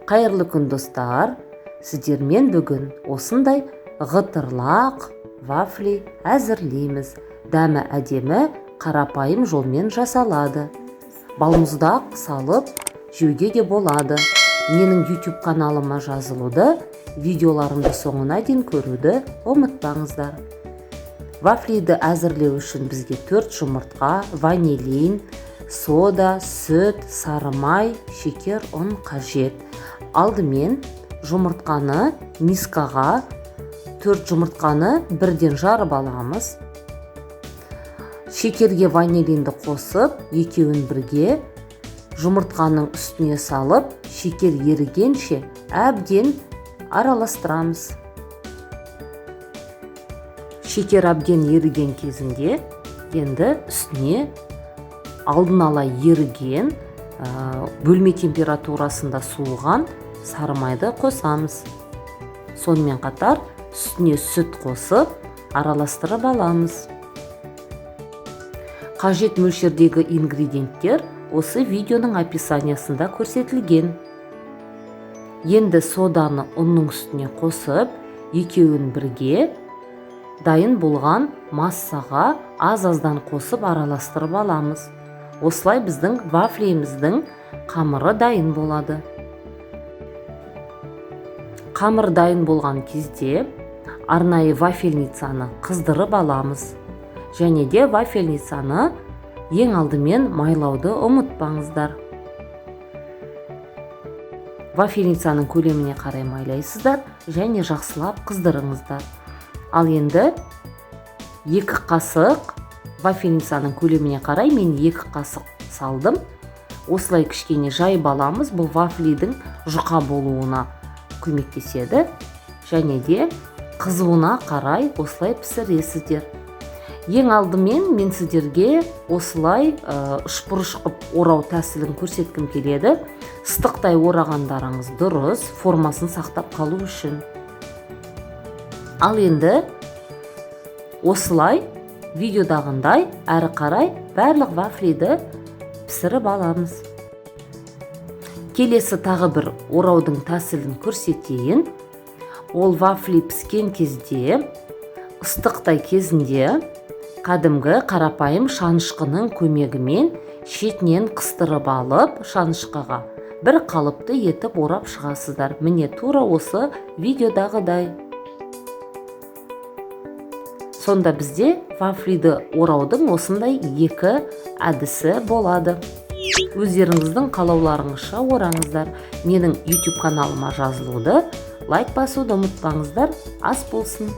Қайырлы күн, достар! Сіздермен бүгін осындай ғытырлақ вафли әзірлейміз. Дәмі әдемі, қарапайым жолмен жасалады. Балмұздақ салып жеуге де болады. Менің YouTube каналыма жазылуды, видеоларымды соңына дейін көруді ұмытпаңыздар. Вафлиді әзірлеу үшін бізге 4 жұмыртқа, ванилин, сода, сүт, сары май, шекер, ұн қажет. Алдымен жұмыртқаны мискаға, 4 жұмыртқаны бірден жарып аламыз. Шекерге ванилинді қосып, екеуін бірге жұмыртқаның үстіне салып, шекер ерігенше әбден араластырамыз. Шекер әбден еріген кезінде енді үстіне алдын ала еріген, бөлме температурасында суыған сары майды қосамыз. Сонымен қатар үстіне сүт қосып, араластырып аламыз. Қажет мөлшердегі ингредиенттер осы видеоның описаниясында көрсетілген. Енді соданы ұнның үстіне қосып, екеуін бірге дайын болған массаға аз-аздан қосып, араластырып аламыз. Осылай біздің вафлиіміздің қамыры дайын болады. Қамыр дайын болған кезде арнайы вафельницаны қыздырып аламыз. Және де вафельницаны ең алдымен майлауды ұмытпаңыздар. Вафельницаның көлеміне қарай майлайсыздар және жақсылап қыздырыңыздар. Ал енді 2 қасық, вафельницаның көлеміне қарай мен 2 қасық салдым. Осылай кішкене жайып аламыз. Бұл вафлидің жұқа болуына көмектеседі. Және де қызуына қарай осылай пісіресіздер. Ең алдымен мен сіздерге осылай үшбұрыш қып орау тәсілін көрсеткім келеді. Ыстықтай орағандарыңыз дұрыс, формасын сақтап қалу үшін. Ал енді осылай видеодағындай әрі қарай барлық вафлиді пісіріп аламыз. Келесі тағы бір ораудың тәсілін көрсетейін. Ол вафли піскен кезде, ыстықтай кезінде кәдімгі қарапайым шанышқының көмегімен шетінен қыстырып алып, шанышқыға бір қалыпты етіп орап шығасыздар. Міне, тура осы видеодағыдай. Сонда бізде вафлиді ораудың осындай екі әдісі болады. Өздеріңіздің қалауларыңызша ораңыздар. Менің YouTube каналыма жазылуды, лайк басуды ұмытпаңыздар. Ас болсын!